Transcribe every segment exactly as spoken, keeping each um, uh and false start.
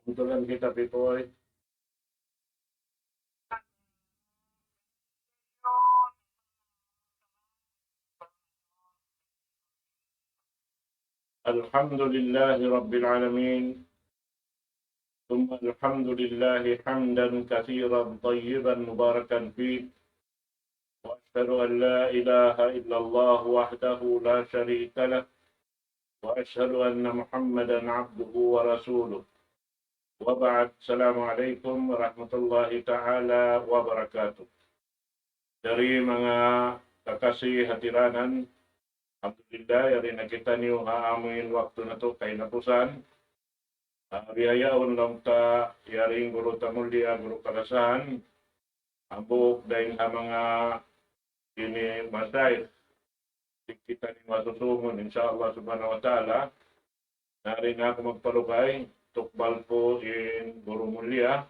Kebetulan kita, Pipoy. الحمد لله رب العالمين. ثم الحمد لله حمدا كثيرا طيبا مباركا فيه. وأشهد أن لا إله إلا الله وحده لا شريك له. وأشهد أن محمدا عبده ورسوله. وبعد، السلام عليكم ورحمة الله تعالى وبركاته. Jari manga kakasi hatiranan, alhamdulillah, yari na kitaniyu ha amuin waktu natu' kahinapusan. Ah, bihaun laung ta, yari in guru ta mulia, guru kalasahan, hambuuk dayn ha manga ini masayikh, di' kitaniyu masusumun, insya Allah subhanahu wa ta'ala. Na di' na aku magpalugay, tukbal ku in guru mulia,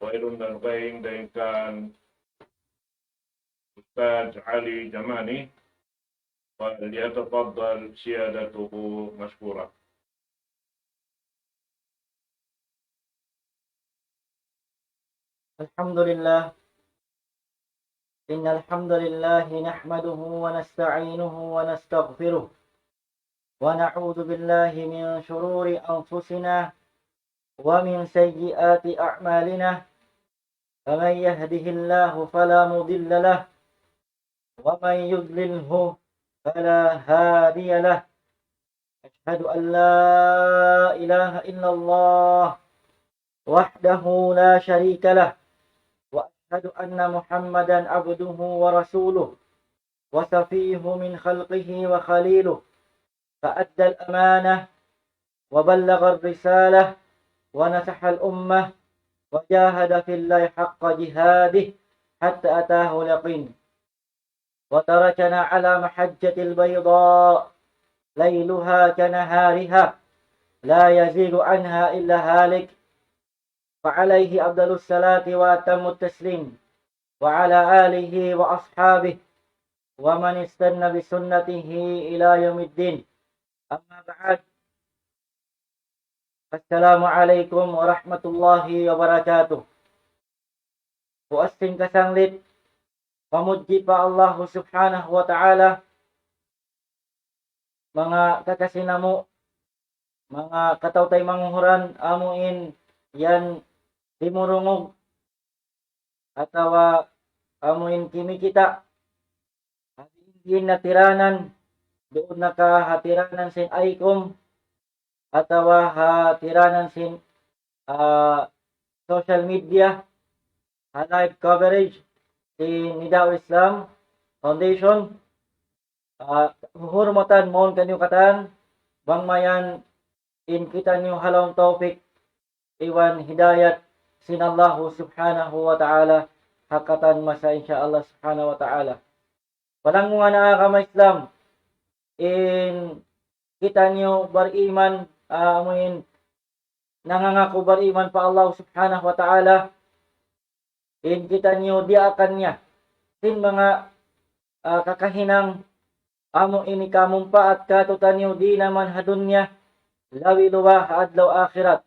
wayruun na lugay dayn kan Ustadz Ali Jamani, فليتفضل سيادته مشكورا. الحمد لله. إن الحمد لله نحمده ونستعينه ونستغفره، ونعوذ بالله من شرور أنفسنا ومن سيئات أعمالنا. فمن يهده الله فلا مضل له، ومن يضلله فلا هادي له. أشهد أن لا إله إلا الله وحده لا شريك له، وأشهد أن محمدا عبده ورسوله، وصفيه من خلقه وخليله، فأدى الأمانة وبلغ الرسالة ونصح الأمة وجاهد في الله حق جهاده حتى أتاه اليقين، وتركنا على محجة البيضاء ليلها كنهارها لا يزيغ عنها إلا هالك، فعليه أفضل الصلاة وأتم التسليم، وعلى آله وأصحابه ومن استن بسنته إلى يوم الدين. أما بعد، السلام عليكم ورحمة الله وبركاته. Puas sin kasanglit, pamudji pa Allahu Subhanahu wa Ta'ala, manga kakasi namu', manga kataw-taymanghuran, amu in yan dimurungug, atawa amu in kimikita', ha diin-diin na tiranan, duun na ka ha tiranan sin ICOM, atawa ha tiranan sin, ah, social media, ha live coverage sin Nida'ul Islam Foundation. Ah, huhurmatan mawn kaniyu katan, bang mayan in kitaniyu ha lawm tawfik iban hidayat sin Allahu Subhanahu wa Ta'ala, ha katan masa, insya Allah Subhanahu wa Ta'ala. Palanggungan ha agama Islam, in kitaniyu bariman, ah, amu in nangangaku bariman pa Allah Subhanahu wa Ta'ala, in kitaniyu diyaakan niya sin manga, ah, kakahinang amu in hikamumpaat kātu'niyu di' na man ha dunya, labi-labi ha adlaw akhirat.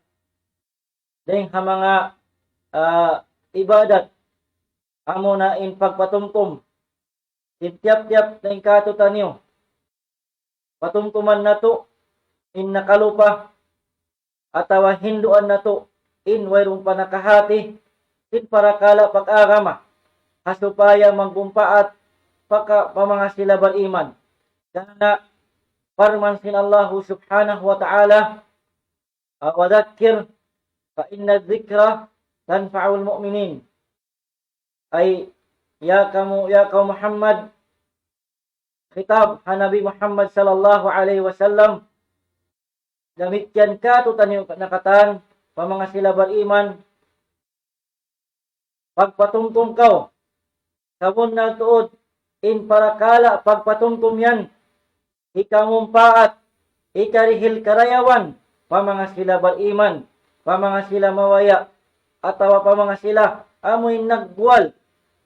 Dayn ha manga, ah, ibadat, amu na in pagpatumtum sin tiyap-tiyap dayn kātu'niyu. Patumtuman natu' in nakalupa, atawa hinduan natu' in wayruun pa nakahati sin parakala' pag-agama, ha supaya magmumpaat pa ka-, pa manga sila bariman. Karna' parman sin Allahu Subhanahu wa Ta'ala, وذكر فإن الذكرى تنفع المؤمنين. Ay, ya kamu, ya kaw Muhammad, khitab ha Nabi Muhammad sallallahu alayhi wasallam, damikkiyan kātu'niyu na katan, pa manga sila bariman, pagpatumtum kaw. Sabunnal tuud, in parakala' pagpatumtum yan, hikamumpaat, hikarihil karayawan, pa manga sila bariman, pa manga sila mabaya', atawa pa manga sila amu in nagguwal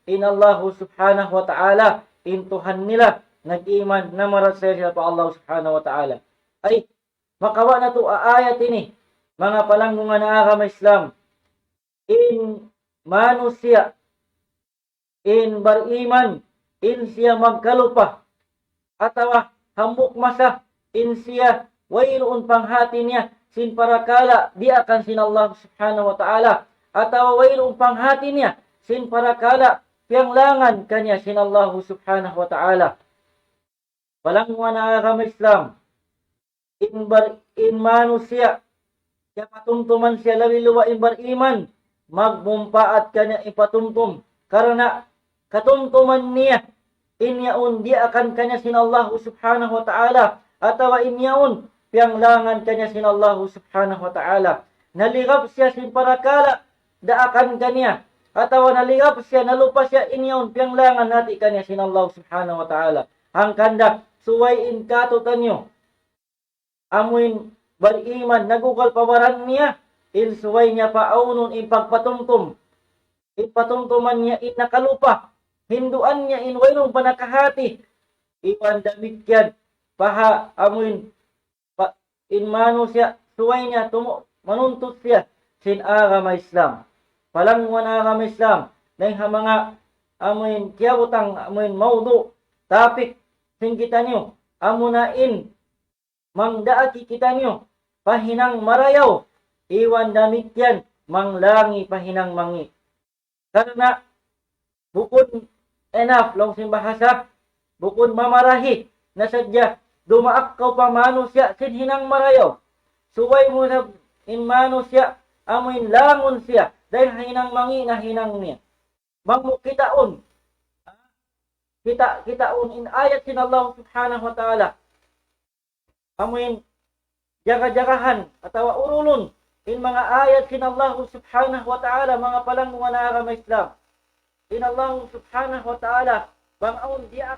in Allahu Subhanahu wa Ta'ala, in Tuhan nila, nag-iman, namarachaya sila pa Allah Subhanahu wa Ta'ala. Ay, makawa' natu' ha ayat ini, manga palanggungan ha agama Islam, in manusiya', in bariman, in siya magkalupa, atawa hambuuk masa, in siya wayruun panghati niya sin parakala' diyaakan sin Allah Subhanahu wa Ta'ala, atawa wayruun panghati niya sin parakala' piyanglangan kaniya sin Allah Subhanahu wa Ta'ala. Palanggungan ha agama Islam, in bar-, in manusiya', siya patumtuman siya labi luba' in bariman, magmumpaat kaniya in patumtum. Karna' katumtuman niya, in yaun diyaakan kaniya sin Allah Subhanahu wa Ta'ala, atawa in yaun piyanglangan kaniya sin Allah Subhanahu wa Ta'ala. Naligap siya sin parakala' daakan kaniya, atawa naligap siya, nalupa siya in yaun piyanglangan hati kaniya sin Allah Subhanahu wa Ta'ala. Hangkan da, subay in kātu'niyu, amuin bariman, nagugal pa baran niya, in subay niya paawnun in pagpatumtum. In patumtuman niya in nakalupa, hinduan niya in wayruun pa nakahati. Iban damikkiyan, paha amuin pa-, in manusiya', subay niya tumu-, manuntut siya sin agama Islam. Palanggungan agama Islam, dayn ha manga amuin kiyabutang amuin mawdu', topic sin kitaniyu, amuna in mangdaak kitaniyu pa hinang marayaw, iban damikkiyan manglangi pa hinang mangi'. Karna' bukun enough, laung sin bahasa, bukun mamarahi na sadja dumaak kaw pa manusiya' sin hinang marayaw. Subay mu na in manusiya', amuin langun siya, dayn ha hinang mangi' nahinang niya. Bang mu kitaun, kita, kitaun in ayat sin Allah Subhanahu wa Ta'ala. Amuin jaga-jagahan atawa urulun in manga ayat sin Allah Subhanahu wa Ta'ala, manga palanggungan ha agama Islam. In Allah Subhanahu wa Ta'ala, bang awn diya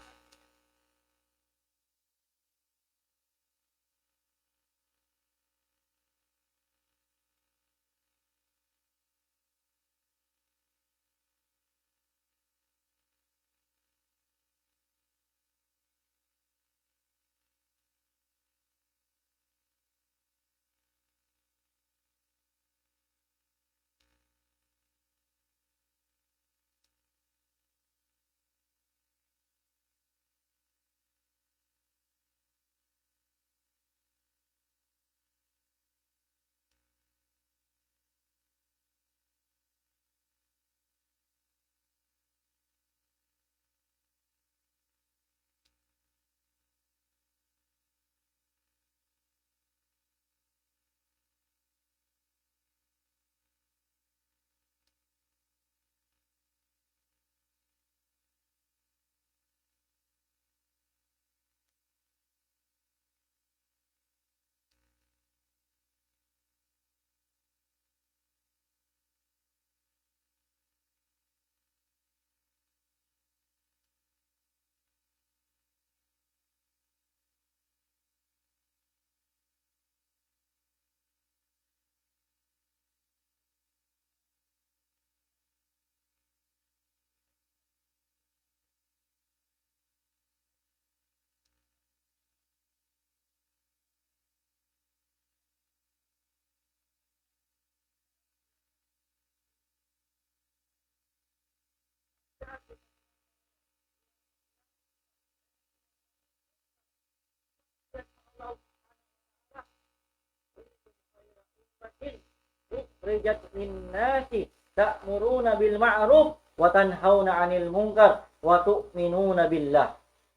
أخرجت للناس تأمرون بالمعروف وتنهون عن المنكر وتؤمنون بالله.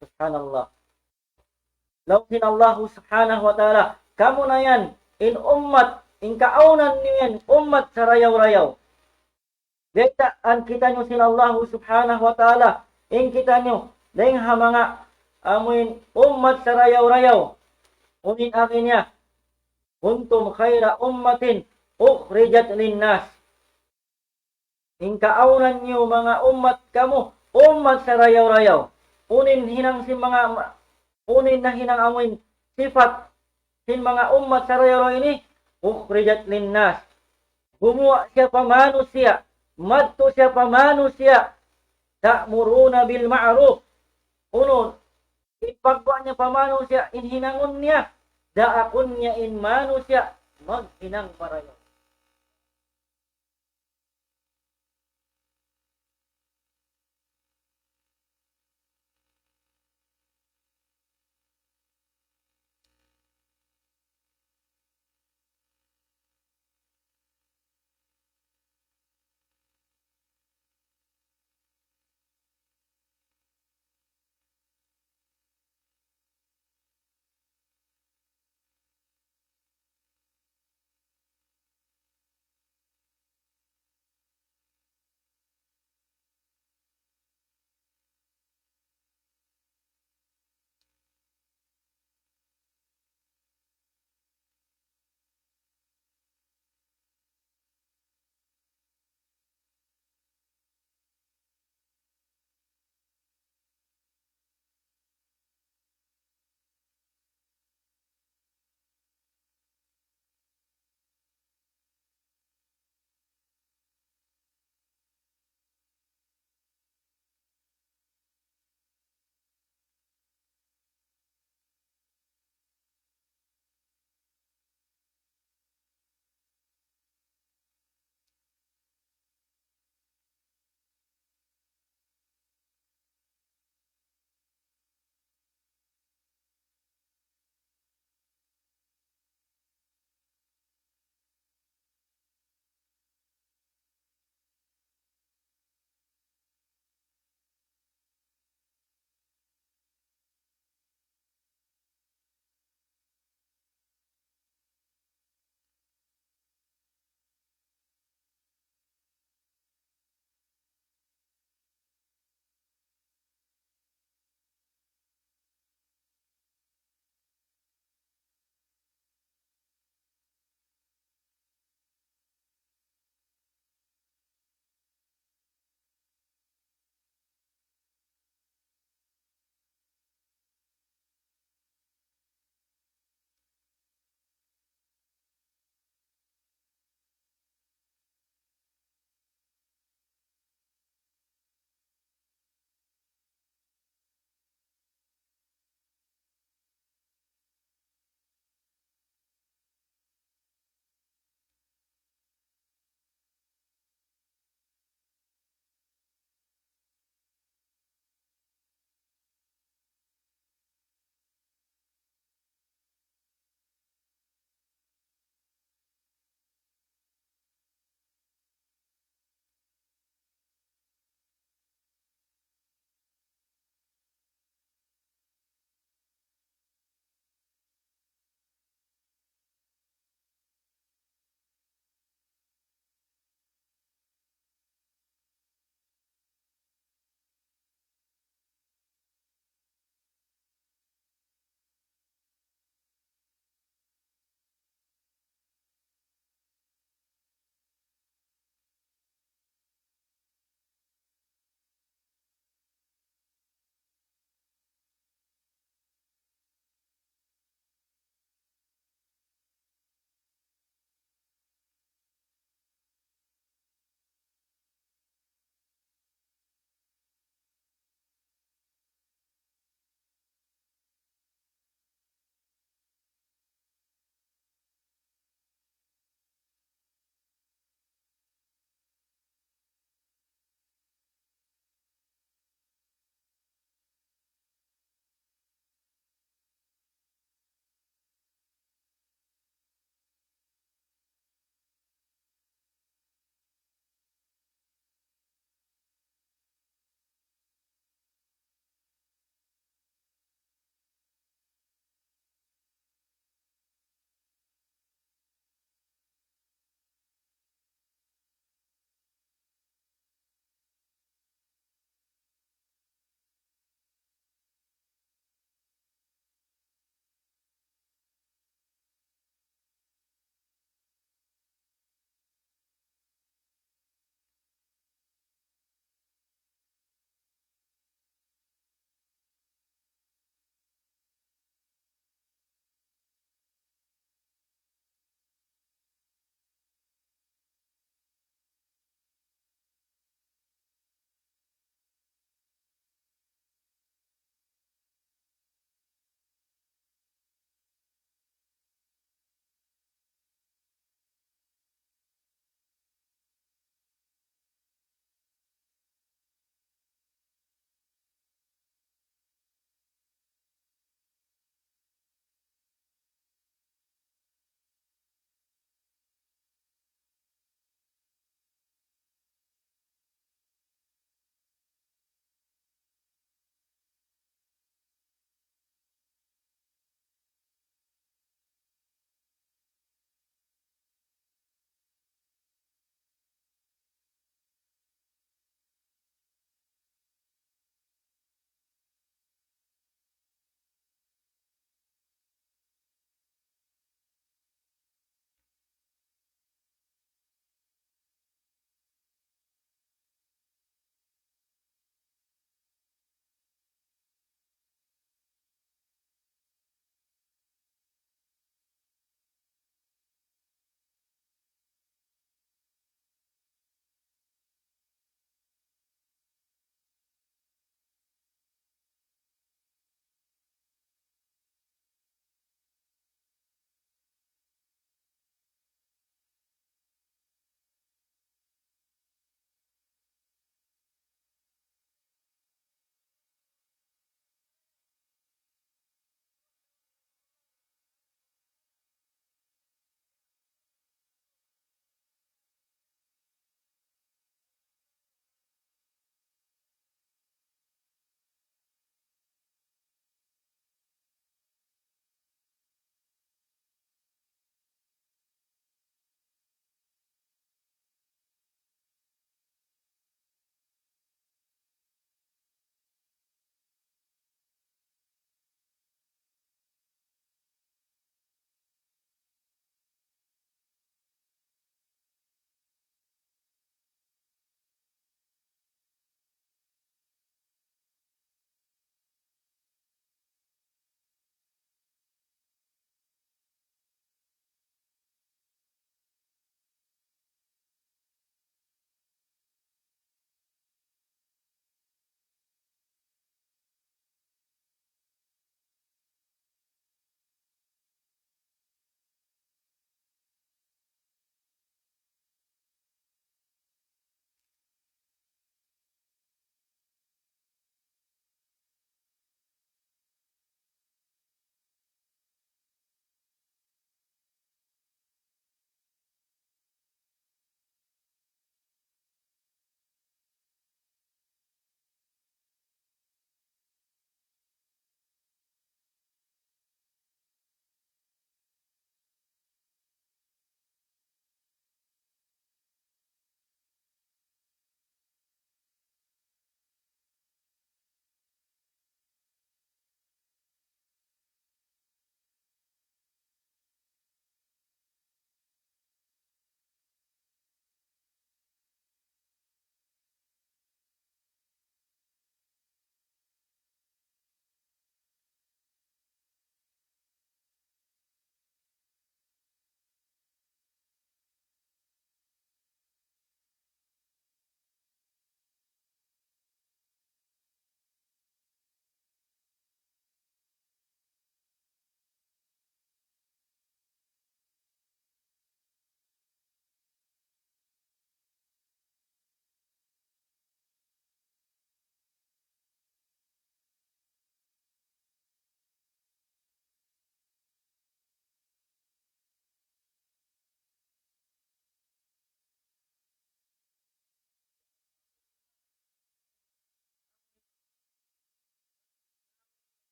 Subhanallah. Laung sin Allah Subhanahu wa Ta'ala, kamu na yan, in ummat, in kaawnan niyu yan, ummat sarayaw-rayaw. Biyaytaan kitaniyu sin Allah Subhanahu wa Ta'ala, in kitaniyu, dayn ha manga amuin ummat sarayaw-rayaw. Unu in agi niya, كنتم خير أمة أخرجت للناس. In kaawnan niyu manga ummat kamu, ummat sarayaw-rayaw. Unu in hinang sin manga ma-, unu in nahinang amuin sipat sin manga ummat sarayaw-rayaw ini, أخرجت للناس. Gumuwa' siya pa manusiya', madtu siya pa manusiya'. تأمرون بالمعروف. Unu, in pagguwa' niya pa manusiya', in hinangun niya, daakun niya in manusiya', maghinang marayaw.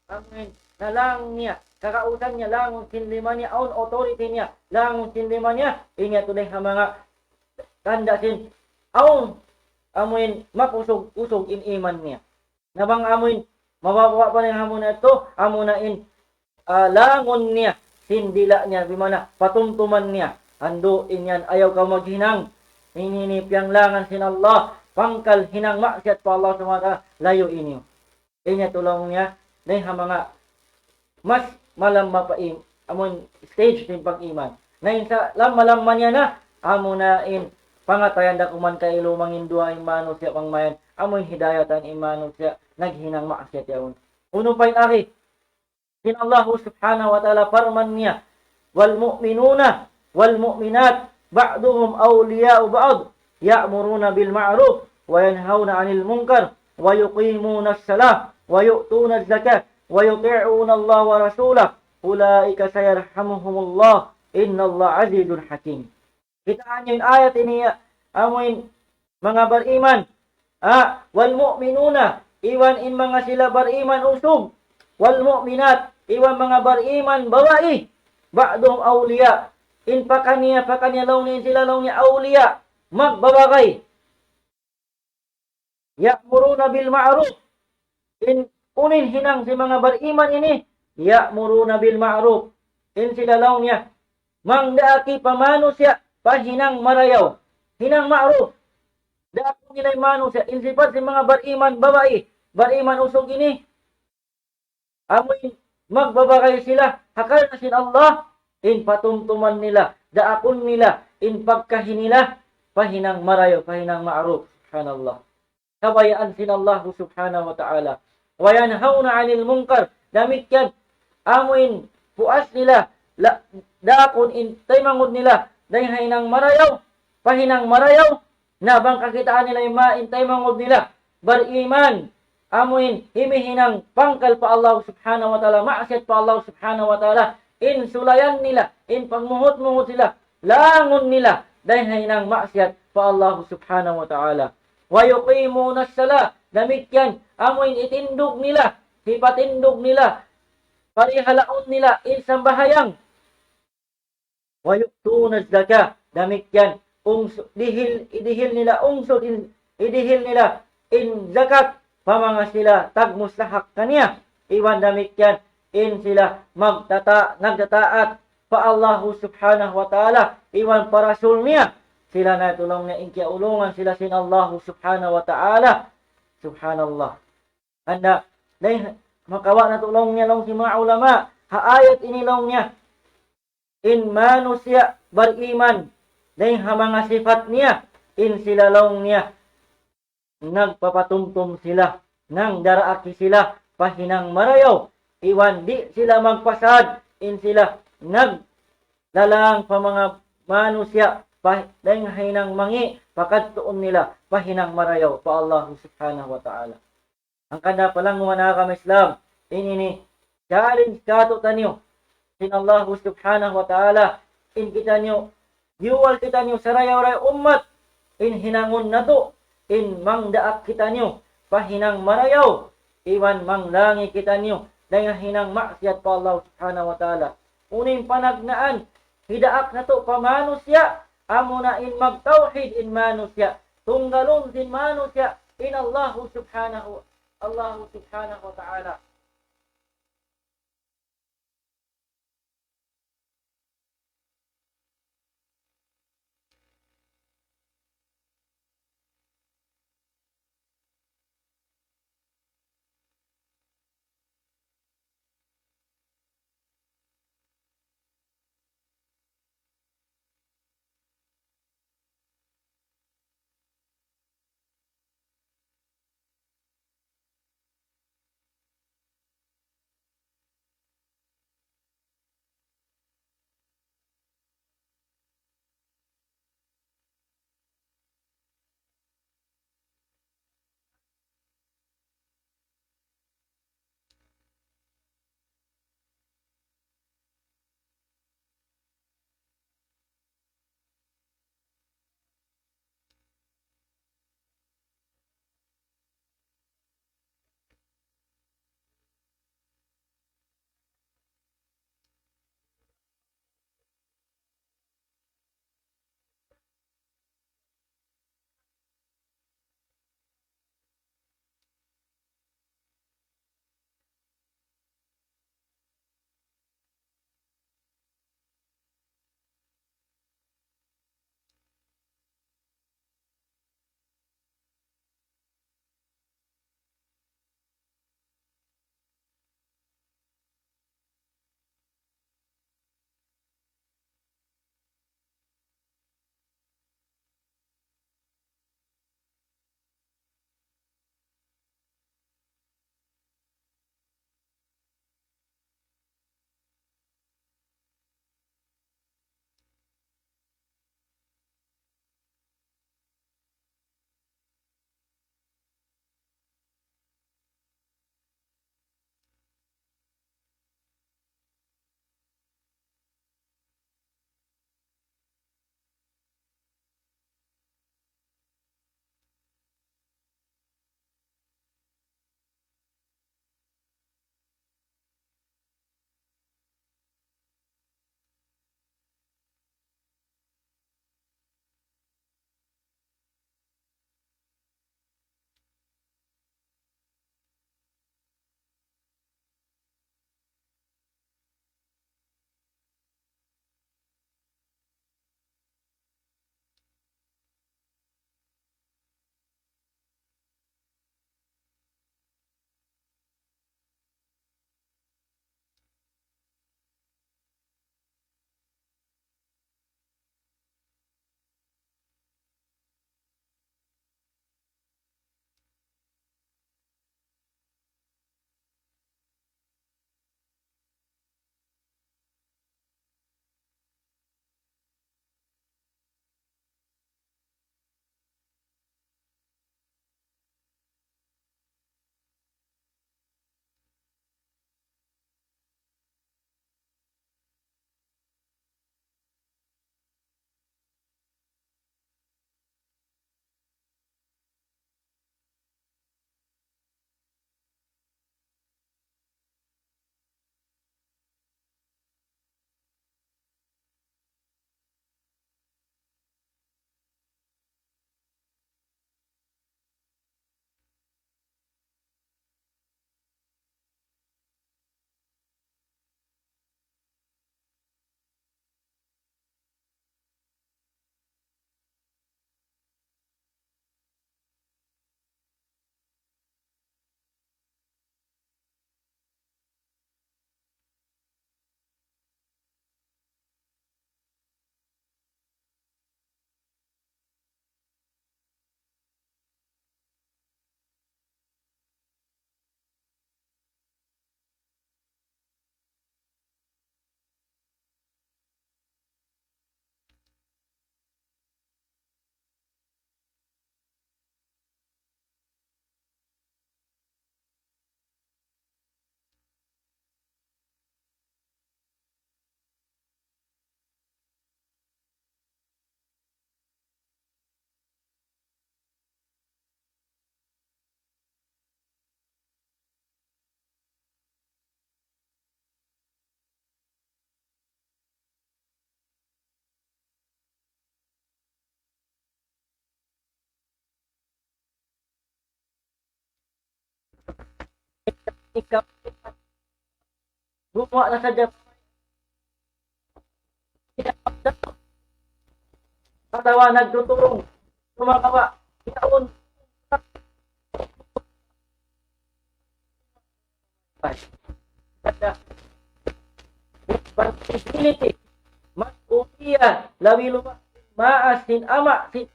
amuin, na langun niya, kakausan niya, langun sin lima niya, awn authority niya, langun sin lima niya, ini yadtu dayn ha manga tanda' sin, awn, amuin, makusug-kusug in iman niya. Na bang amuin, mababa pa rin amuna yadtu, amuna in, ah, langun niya, sin dila' niya, bimana, patumtuman niya, andu' in yan, ayaw kaw maghinang, ini, ini piyanglangan sin Allah, pangkal hinang maksiat pa Allah Subhanahu wa Ta'ala, layu' niyu. Ini yadtu laung niya, dayn ha manga mas malamma pa im-, amun stage sin pag-iman. Na in sa lamma-lamma niya na, amuna in pangatayan da kuman kailu manginduwaa in manusiya' bang mayan, amun hidayatan in manusiya' naghinang maksiat yaun. Unu pa in agi, sin Allah Subhanahu wa Ta'ala parman niya, والمؤمنون والمؤمنات بعضهم أولياء بعض يأمرون بالمعروف وينهون عن المنكر ويقيمون الصلاة ويؤتون الزكاة ويطيعون الله ورسوله أولئك سيرحمهم الله إن الله عزيز حكيم. Kitaa niyu in ayat ini, ya, amuin manga bariman. Ah, والمؤمنون, iban in manga sila bariman usug. والمؤمنات, iban manga bariman babai. بعضهم أولياء, in pakaniya, pakaniya laung niya, in sila laung niya awliya, magbabagay. يأمرون بالمعروف. In unu in hinang sin manga bariman ini, يأمرون بالمعروف. In sila laung niya, mangdaak pa manusiya' pa hinang marayaw. Hinang ma'ruf. Daakun nila in manusiya'. In sipat sin manga bariman babai, bariman usug ini, amuin magbabagay sila ha karna' sin Allah, in patumtuman nila, daakun nila, in pagkahi nila, pa hinang marayaw, pa hinang ma'ruf. Subhanallah. Kabayaan sin Allah Subhanahu wa Ta'ala. وينهون عن المنكر. Damikkiyan, amuin puas nila, la, daakun in taymanghud nila, dayn ha hinang marayaw, pa hinang marayaw, na bang kakitaan nila in ma-, in taymanghud nila, bariman, amuin himihinang pangkal pa Allah Subhanahu wa Ta'ala, maksiat pa Allah Subhanahu wa Ta'ala, in sulayan nila, in pagmuhut-muhut nila, langun nila, dayn ha hinang maksiat pa Allah Subhanahu wa Ta'ala. ويقيمون الصلاة, damikkiyan, amuin itindug nila, hipatindug nila, parihalaun nila, in sambahayang. ويؤتون الزكاة. Damikkiyan, ungsu-, dihil, idihil nila ungsud in, idihil nila in zakat pa manga sila tagmustahak kaniya. Iban damikkiyan, in sila magtata-, nagtataat pa Allahu Subhanahu wa Ta'ala, iban pa Rasul niya. Sila na tuud laung niya in kiyaulungan sila sin Allahu Subhanahu wa Ta'ala. Subhanallah. Hangkan, na, makawa' natu' laung niya, laung sin manga ulama, ha ayat ini laung niya, in manusiya' bariman, dayn ha manga sipat niya, in sila laung niya, nagpapatumtum sila, nangdaraaki sila, pa hinang marayaw, iban di' sila magpasad, in sila naglalang pa manga manusiya', pa, dayn ha hinang mangi', pakadtuun nila, pa hinang marayaw, pa Allahu Subhanahu wa Ta'ala. Hangkan na palanguhan ha agama Islam. In ini challenge kātu'niyu sin Allahu Subhanahu wa Ta'ala. In kitaniyu, duwal kitaniyu sarayaw-rayaw ummat. In hinangun natu', in mangdaak kitaniyu pa hinang marayaw, iban manglangi kitaniyu dayn ha hinang maksiat pa Allah Subhanahu wa Ta'ala. Unu in panagnaan, hidaak natu' pa manusiya', amuna in magtawhid in manusiya', tunggalun sin manusiya' in Allahu Subhanahu, Allahu Subhanahu wa Ta'ala. Ikaw, gumuwa' na sadja. Atawa nagtuturung. Sumagawa'. Yaun. Responsibility. Mas'uliyya. Labi luba'. Maas sin ama', sin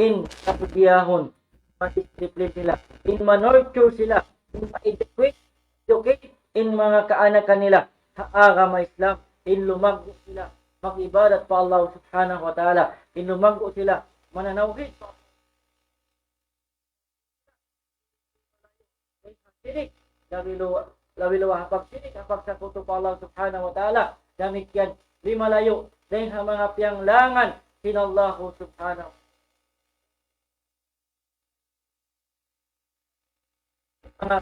in kabudiyahun, ma-discipline sila, in ma-nurture sila, in ma-educate, educate in manga kaanakan nila ha agama Islam, in lumaggu' sila mag-ibadat pa Allah Subhanahu wa Ta'ala, in lumaggu' sila mananawhid pa sirik, labi luba', labi luba' ha pagsirik, ha pagsakutu pa Allah Subhanahu wa Ta'ala. Damikkiyan, limalayu' dayn ha manga piyanglangan sin Allah Subhanahu wa Ta'ala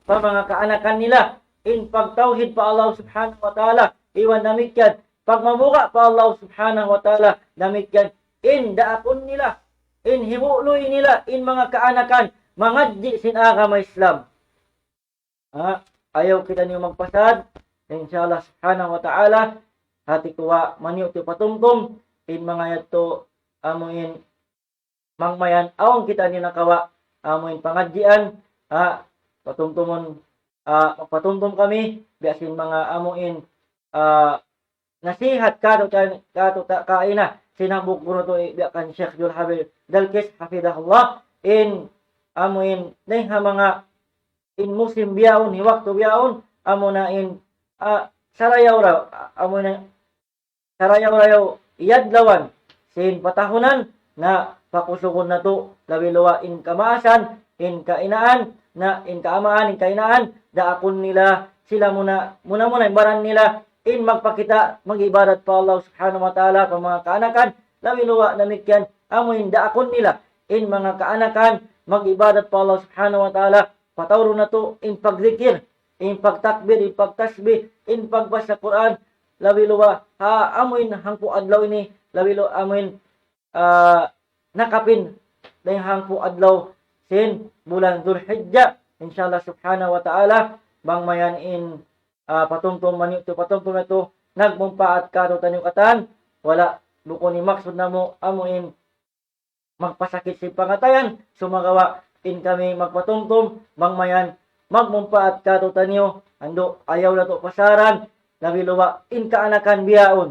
pa manga kaanakan nila, in pagtawhid pa Allah Subhanahu wa Ta'ala, iban damikkiyan, pagmabuga' pa Allah Subhanahu wa Ta'ala, damikkiyan, in daakun nila, in hibuluy nila, in manga kaanakan, mangadji' sin agama Islam. Ha, ayaw kitaniyu magpasad, insha Allah Subhanahu wa Ta'ala, hati ku wa maniyu' tiyu patumtum, in manga yadtu amu in mangmayan awn kitaniyu nakawa', amu in pangadjian, ha, patumtumun, ha, patumtum kami, biya' sin manga amu in, ha, nasihat katu' ta-, katu' ta-, kaina, sin hambuuk guru natu', biya' kan Sheikh Jul Habib Dalkis, hafidahullah, in, amu in, dayn ha manga, in musim bihaun, in waktu bihaun, amu na in, ah, sarayaw-rayaw, amu na sarayaw-rayaw iyadlawan, sin patahunan, na pakusugun natu', labi luba' in kamaasan, in kainaan, na in kaamaan, in kainaan, daakun nila sila muna, muna-muna in baran nila, in magpakita', mag-ibadat pa Allah Subhanahu wa Ta'ala, pa manga kaanakan, labi luba' damikkiyan, amu in daakun nila, in manga kaanakan, mag-ibadat pa Allah Subhanahu wa Ta'ala, patawrun natu' in pagzikir, in pagtakbir, in pagtasbih, in pagbasa Qur'an, labi luba', ha, amu in hangpu' adlaw ini, labi luba' amu in, ah, nakapin, dayn hangpu' adlaw, sin bulan Dhul-Hijjah, insha Allah Subhanahu wa Ta'ala, bang mayan in, ah, patumtum maniyu' tiyu patumtum yadtu, nagmumpaat katu' taniyu katan, wala', bukun in maksud namu', amu in, magpasakit sin pangatayan, sumagawa' in kami magpatumtum, bang mayan, magmumpaat katu' taniyu, andu', ayaw natu' pasaran, labi luba' in kaanakan bihaun.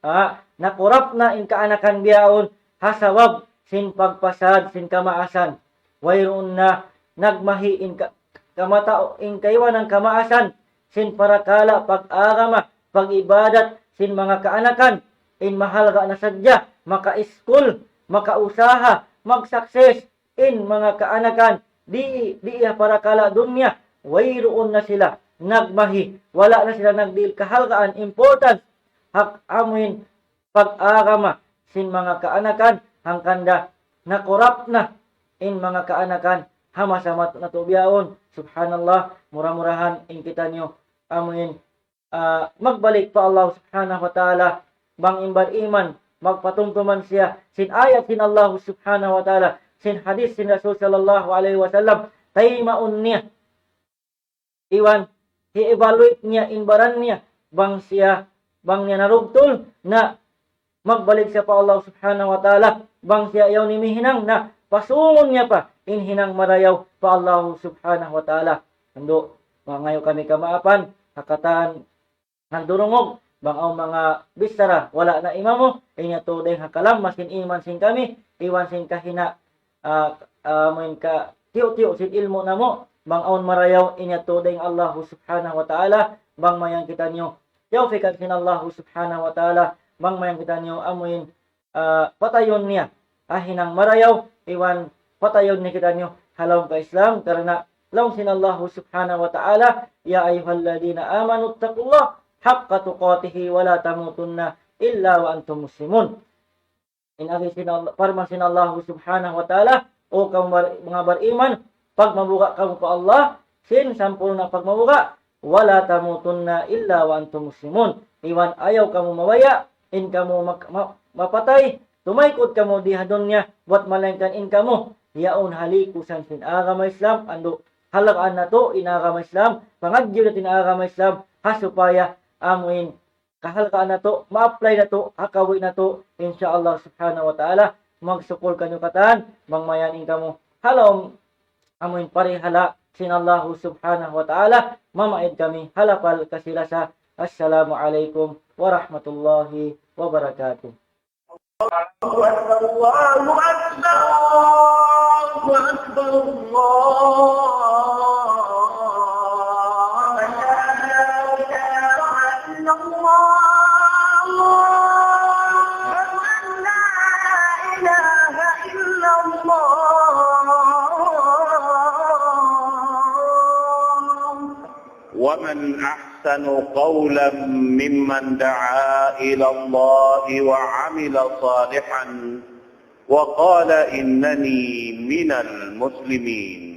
Ha, nakurap na in kaanakan bihaun, ha sabab sin pagpasad sin kamaasan. Wayruun na nagmahi in ka-, kamatau-, in kaibanan kamaasan, sin parakala' pag-agama, pag-ibadat, sin manga kaanakan, in mahalga' na sadja, makaiskul, makausaha, magsukses, in manga kaanakan, di', di' ha parakala' dunya, wayruun na sila nagmahi, wala' na sila nagdihil kahalgaan, importance, ha amuin pag-agama sin manga kaanakan, hangkan da nakurap na in manga kaanakan, ha masa natu' bihaun. Subhanallah, mura-murahan in kitaniyu amuin, ah, magbalik pa Allah Subhanahu wa Ta'ala, bang in bariman, magpatumtuman siya sin ayat sin Allah Subhanahu wa Ta'ala, sin hadith sin Rasul sallallahu alayhi wasallam, taymaun niya. Iban, i-evaluate niya in baran niya, bang siya, bang niya narugtul, na magbalik siya pa Allah Subhanahu wa Ta'ala, bang siya yaun imihinang na, pasungun niya pa, in hinang marayaw pa Allah Subhanahu wa Ta'ala. Andu', mangayu' kami kamaapan, ha katan nagdurungug, bang awn manga bichara, wala' na imamu, in yadtu dayn ha kalamma sin iman sin kami, iban sin kahina, ah, ah, amuin katiyu'-tiyu' sin ilmu' namu', bang awn marayaw, in yadtu dayn Allah Subhanahu wa Ta'ala, bang mayan kitaniyu, tawfikan sin Allah Subhanahu wa Ta'ala, bang mayan kitaniyu, amuin ah, patayun niya, ah, hinang marayaw, iban patayun niya kitaniyu ha lawm ka-Islam, karna' laung sin Allahu Subhanahu wa Ta'ala, يا أيها الذين آمنوا اتقوا الله حق تقاته ولا تموتن إلا وأنتم مسلمون. In agi sin Allah, parman sin Allahu Subhanahu wa Ta'ala, O kamu bar-, manga bariman, pagmabuga' kamu pa Allah, sin sampurna' pagmabuga', ولا تموتن إلا وأنتم مسلمون. Iban ayaw kamu mabaya', in kamu mak-, ma-, mapatay, tumaykud kamu di ha dunya, buwat malaingkan in kamu, yaun ha likusan sin agama Islam, andu', halgaan natu' in agama Islam, pangadjiun natu' in agama Islam, ha supaya amuin kahalgaan natu', ma-apply natu', ha kabuhi' natu', insya Allah subhanahu wa ta'ala, magsukul kaniyu katan, bang mayan in kamu, ha lawm, amuin parihala', sin Allah subhanahu wa ta'ala, mamaid kami, ha lapal kasi-lasa. Assalamu alaykum warahmatullahi wabarakatuh. الله أكبر، الله أكبر، الله أكبر، الله أكبر. أشهد أن لا إله إلا الله. أشهد أن لا إله إلا الله. ومن أحسن قولا ممن دعا إلى الله وعمل صالحا وقال إنني من المسلمين.